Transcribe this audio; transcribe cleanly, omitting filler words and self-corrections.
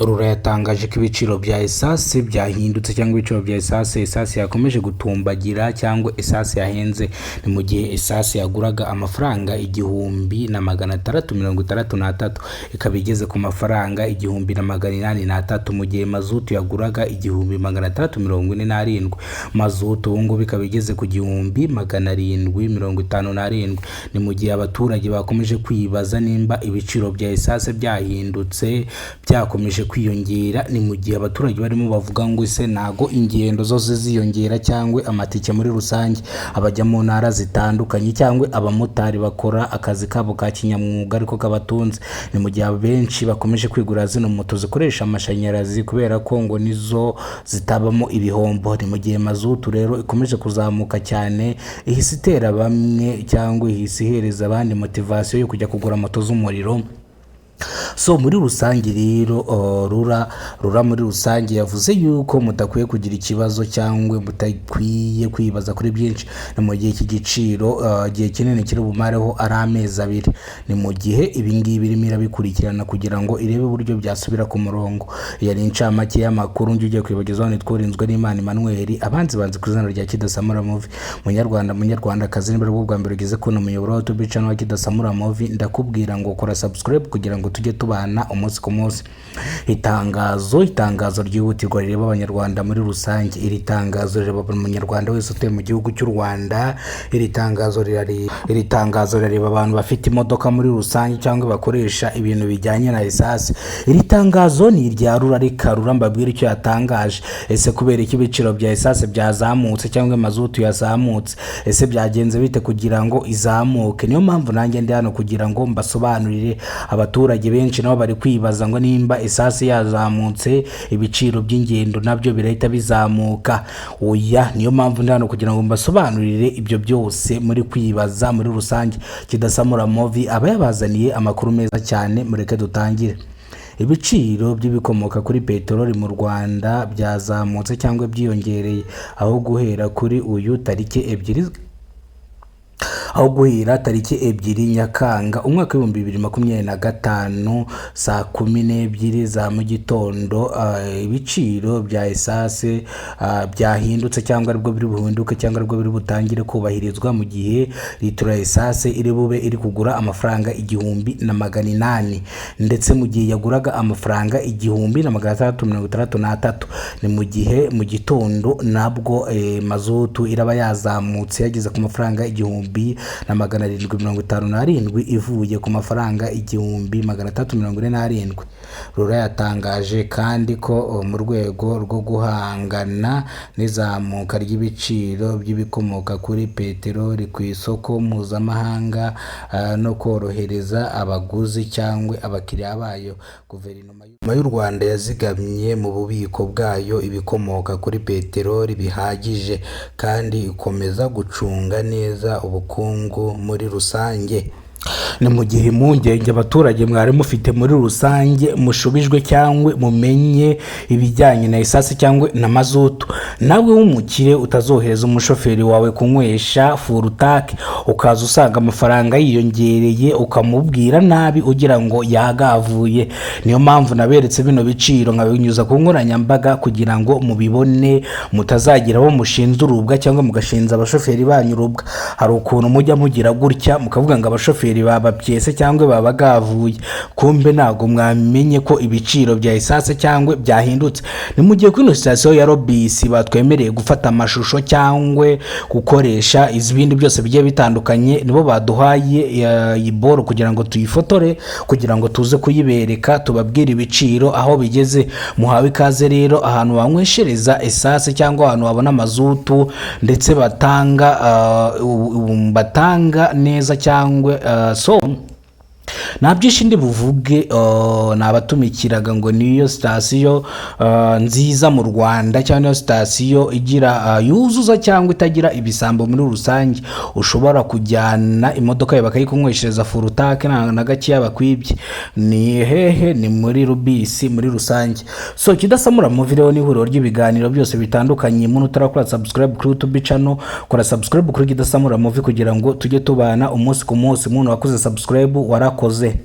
RURA yatangaje ko ibiciro bya essence byahindutse cyangwa ibiciro bya essence yakomeje gutumbagira cyangwa essence yahenze. Ni mu gihe essence yaguraga amafaranga 1663, ikaba igeze ku mafaranga 1803, mu gihe mazutu yaguraga 1647, mazutu ubu ngubu ikaba igeze ku 1757. Ni mu gihe abaturage bakomeje kwibaza nimba ibiciro bya essence byahindutse, byakomeje kwiyongera. Ni mu gihe abaturage barimo bavuga ngo ese ntago ingendo zose ziyongera cyangwa amatike muri rusange, abajya mu ntara zitandukanye cyangwa abamotari bakora akazi kabo ka kinyamwuga ariko kabatunze? Ni mu gihe abenshi bakomeje kwigurira zino moto zikoresha amashanyarazi kubera ko ngo nizo zitabamo ibihombo. Ni mu gihe mazutu rero ikomeje kuzamuka cyane, ihise itera bamwe cyangwa ihise ihereza abandi motivation yo kujya kugura moto z'umuriro. So muri rusange rero, RURA muri rusange yavuze yuko mudakwiye kugira ikibazo cyangwa mutakwiye kwibaza kuri byinshi. Ni mu gihe iki giciro igihe kinini kiri bumareho ari amezi 2. Ni mu gihe ibi ngibi irimo irabikurikirana kugira ngo irebe uburyo byasubira ku murongo. Yari incamake y'amakuru njye ugiye kwibagezaho, nitwa N'Imana Emmanuel, abanzi banzi ku izina rya Kidasamura Movie. Munyarwanda, munyarwandakazi, niba ari bwa mbere ugeze kuno muyoboro wa YouTube channel wa Kidasamura Movie, ndakubwira ngo kora subscribe kugira ngo tujye tubana umunsi ku munsi. Itangazo ryihutirwa rireba Abanyarwanda muri rusange. Iri tangazo rireba buri munyarwanda wese utuye mu gihugu cy'u Rwanda. Iri tangazo rirareba abantu bafite imodoka muri rusange cyangwa bakoresha ibintu bijyanye na essence. Iri tangazo ni irya RURA. Reka RURA mbabwire icyo yatangaje. Ese kubera iki ibiciro bya essence byazamutse cyangwa mazutu yazamutse? Ese byagenze bite kugira ngo izamuke? Niyo mpamvu nanjye ndi hano kugira ngo mbasobanurire. Abaturage benshi nabo bari kwibaza ngo nimba essence yazamutse, ibiciro by'ingendo nabyo birahita bizamuka? Oya, niyo mpamvu ndi hano kugira ngo mbasobanurire ibyo byose muri kwibaza muri rusange. Kidasamura Movie aba yabazaniye amakuru meza cyane. Mureke dutangire. Ibiciro by'ibikomoka kuri peteroli mu Rwanda byazamutse cyangwa byiyongereye, aho guhera tariki 2 Nyakanga umwaka w'2025 saa 12 za mu gitondo, ibiciro bya essence byahindutse cyangwa aribwo biri buhinduke cyangwa aribwo biri butangire kubahirizwa, mu gihe litiro ya essence iri bube iri kugura amafaranga 1800, ndetse mu gihe yaguraga amafaranga 1663. Ni mu gihe mu gitondo nabwo mazutu iraba yazamutse, yageze ku mafaranga 1757, ivuye ku mafaranga 1647. RURA yatangaje kandi ko mu rwego rwo guhangana n'izamuka ry'ibiciro by'ibikomoka kuri peteroli ku isoko mpuzamahanga no korohereza abaguzi cyangwa abakiriya bayo, Guverinoma y'u Rwanda yazigamye mu bubiko bwayo ibikomoka kuri peteroli bihagije kandi ikomeza gucunga neza ubukungu muri rusange. Ni mu gihe impungenge abaturage mwari mufite muri rusange mushubijwe cyangwa mumenye ibijyanye na essence cyangwa na mazutu. Nawe w'umukire utazohereza umushoferi wawe kunywesha full tank, ukaza usanga amafaranga yiyongereye, ukamubwira nabi ugira ngo yagavuye. Niyo mpamvu naberetse bino biciro nkabinyuza ku nkoranyambaga kugira ngo mubibone, mutazagira abo mushinze urubwa cyangwa mugashinza abashoferi banyu urubwa. Hari ukuntu mujya mugira gutya mukavuga ngo abashoferi bababyese cyangwa babagavuye, kumbe ntabwo mwamenye ko ibiciro bya essence cyangwa byahindutse. Ni mu gihe kuri ino sitasiyo ya Rubis batwemereye gufata amashusho cyangwa gukoresha ibindi byose bigiye bitandukanye, nibo baduhaye iyi boro kugira ngo tuyifotore, kugira ngo tuze kuyibereka, tubabwire ibiciro aho bigeze. Muhawe ikaze rero ahantu banyweshereza essence cyangwa ahantu wabona mazutu, ndetse batanga neza cyangwa so nta byinshi ndi buvuge. Nabatumikiraga ngo niyo sitasiyo nziza mu Rwanda cyangwa niyo sitasiyo igira yuzuza cyangwa itagira ibisambo muri rusange. Ushobora kujyana imodoka yawe bakayikunyweshereza full tank na gakeya bakwibye. Ni hehe? Ni muri Rubis muri rusange. So Kidasamura Movie rero ni ihuriro ry'ibiganiro byose bitandukanye. Muntu utarakora subscribe kuri YouTube channel, kora subscribe kuri Kidasamura Movie kugira ngo tujye tubana umunsi ku munsi. Umuntu wakoze subscribe, warakoze.